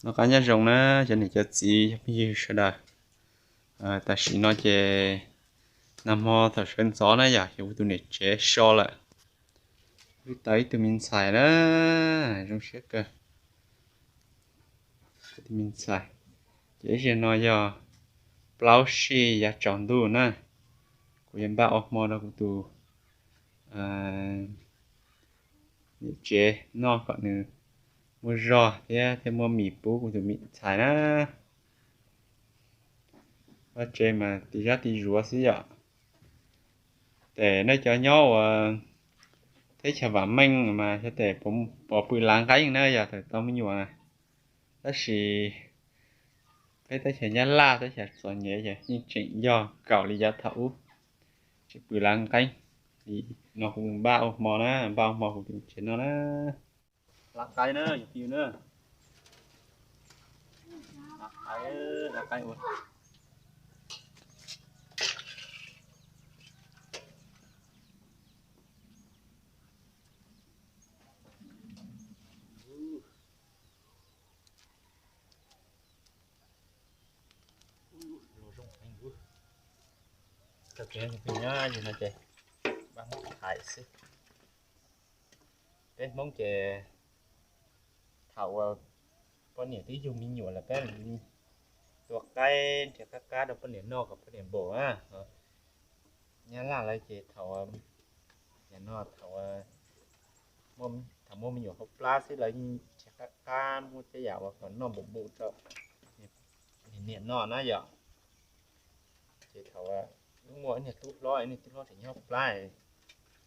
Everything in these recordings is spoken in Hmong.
Noj qab nyob zoo na cov niam cov txiv cov phooj ywg sawv daws. Tam sim no ces nag hmo thaum sawv ntxov na yom, ces kuv tus niam tsev so lawm. Wb tau ib tug me ntxhais na, zoo siab kawg. Ib tug me ntxhais, ces ib zaug no yog plaub sij yav tsaus ntuj na. Kuv yuav npaj ua hmo rau kuv tus niam tsev noj kom nws muaj zog thiab thiaj muaj mis pub kuv tus me ntxhais na. Vaj tse mas ti zab ti zuav xwb yom. Ces nej cov nyob uas teb chaws vam meej mas xyov tes puas pw lav nqeeb na yog thaum tau me nyuam na. Tab sis peb teb chaws Nyab Laj teb chaws txom nyem ces yeej tseem yog kaum li yav thaum ub, tseem pw lav nqeeb li. No kuv npaj ua hmo na, npaj ua hmo kuv tus tsev noj na. Lav nqeeb na yog pw na. Lav nqeeb, lav nqeeb ua. Tau kev nyob no ces npaj muab thaiv xwb. Peb Hmoob ces thaum uas poj niam twb yug me nyuam lawm peb tua qaib nrhiav qab qab rau poj niam noj kom poj niam npaum na. Nyab Laj lawv ces thaum, no thaum, thaum muaj me nyuam hauv plab xwb lawv nrhiav qab qab muab tej yam uas kom noj npaum npaum rau niam noj na yom. Ces thaum wb muaj ib niag tub hlob, ib niag tub hlob tseem nyob hauv plab,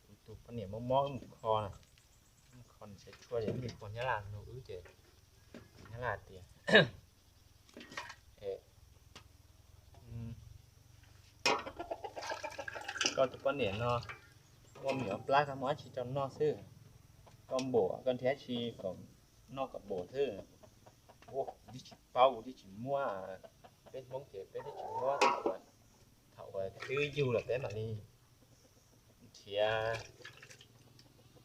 kuv tus poj niam mob mob wb mus kho na, mus kho nws sawv tshuaj ces wb mus kho Nyab Laj nug wb ces Nyab Laj tias koj tus poj niam no muaj me nyuam plab, koj muab dab tsi rau noj xwb, koj npaum koj nrhiav dab tsi kom noj kom npaum xwb. Kuv twb tsis paub, kuv twb tsis muab, peb Hmoob ces peb twb tsis muab, thaum uas twb yug lawm peb mam li nrhiav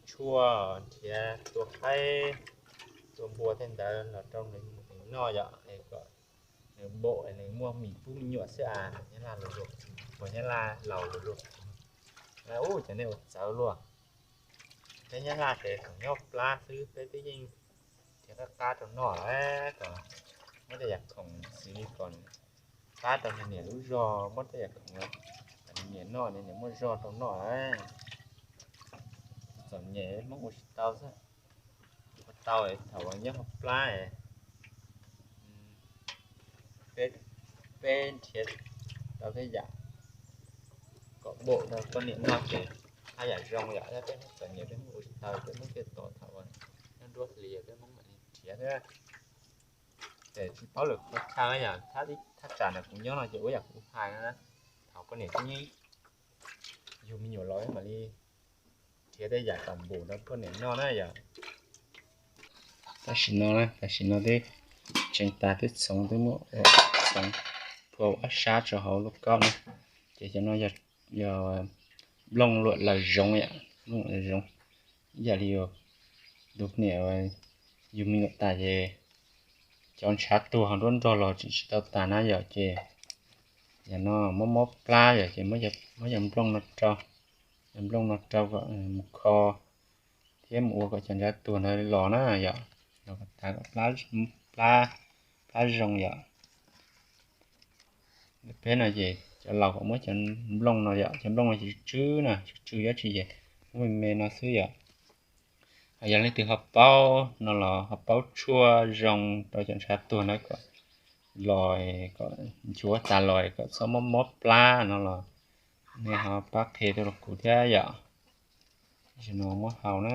tshuaj, nrhiav tua qaib tua npua tej ntawd los rau nws noj yom, es kom nws npaum es nws muaj mis pub me nyuam xwb as. Nyab Laj laus luag, uas Nyab Laj laus luag luag. Ub, cov nej ua txawv luaj. Peb Nyab Laj ces tseem nyob plab xwb, peb twb yeej nrhiav qab qab rau noj lawm, kom muab tej yam khoom xws li kom qab rau niam lub zog, muab tej yam khoom niam noj, niam muaj zog rau noj lawm. Txom nyem Hmoob ua tsis tau xwb. Ua tau thaum nyob hauv plab, peb nrhiav tau tej yam kom npaum rau poj niam noj ces haj yam zoo yom. Yog peb Hmoob txom nyem peb Hmoob ua tsis tau, peb Hmoob thiaj tos thaum nyob nruab hlis peb Hmoob mam li nrhiav thiab. Ces tsis paub lwm qhov chaw yom, thaj tsam ntawm kuv nyob no ces ua yam kuv hais no, thaum poj niam twb yug me nyuam los mam li nrhiav tej yam kom npaum rau poj niam noj na yom. Tam sim no, tam sim no twb tseev tas, twb txhoov, twb muab txhoov phua ob sab rau hauv lub kaub na. Ces cov no yog nplooj luam laws zoov yom, nplooj laws zoov. Ib yam li tus niam yug me nyuam tas ces cov ntshav tuag hauv nruab nrog los tseem tsis tau tas na yom, ces yam no mob mob plab yom, ces muab cov nplooj no rau, cov nplooj no rau kom mus kho thiab mus ua kom cov ntshav tuag ntawd los na yom, los kom tas kom plab, plab zoo yom. Peb no ces cov laus kom muab cov nplooj no yom, cov nplooj no ces tsw tsw na, tsw tsw dab tsi ces muab me me no xwb yom. Yog leej twg ho paub no los ho paub tshuaj zoo rau cov ntshav tuag na kom los, kom nchuav tas los kom txhob mob mob plab no los nej ho pab qhia tuaj rau kuv thiab yom. Tam sim no muab hau na.